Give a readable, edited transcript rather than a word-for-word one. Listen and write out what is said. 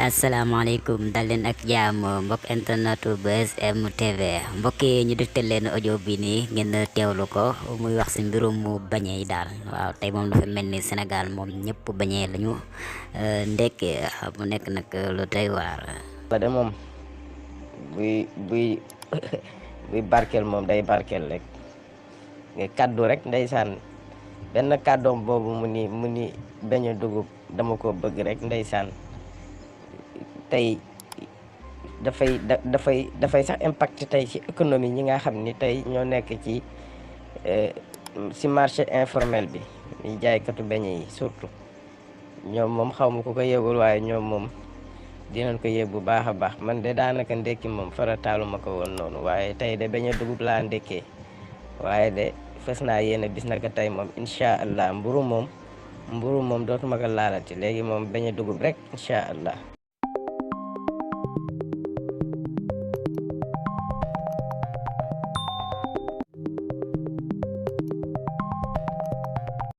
asalaamaaleykum dal leen ak jàmm mbokk internetu Buzz M TV mbokk yi ñu dégtal leen audio bi nii ngeen teewlu ko muy wax ci mbirum mu bañe yi daal waaw tey moom dafa mel ni Sénégal moom ñëpp bañee lañu ndekki mu nekk nag lu doy waar. la de moom buy buy barkeel moom day barkeel rek nga kaddu rek ndeysaan benn kàddoom boobu mu ni beñe dugub dama ko bëgg rek ndeysaan tey dafay sax impact tey ci économie ñi nga xam ni tey ñoo nekk ci marché informel bi ñuy jaaykatu beñe yi surtout ñoom moom xaw ma ku ko yëgul waaye ñoom moom dinañ ko yëg bu baax a baax man de daanaka ndekki moom farataalu ma ko woon noonu waaye tey de beñe dugub laa ndekkee waaye de fës naa yéene bis naka tey moom incha allah mburu moom dootuma ko laalati léegi moom beñe dugub rek incha allah.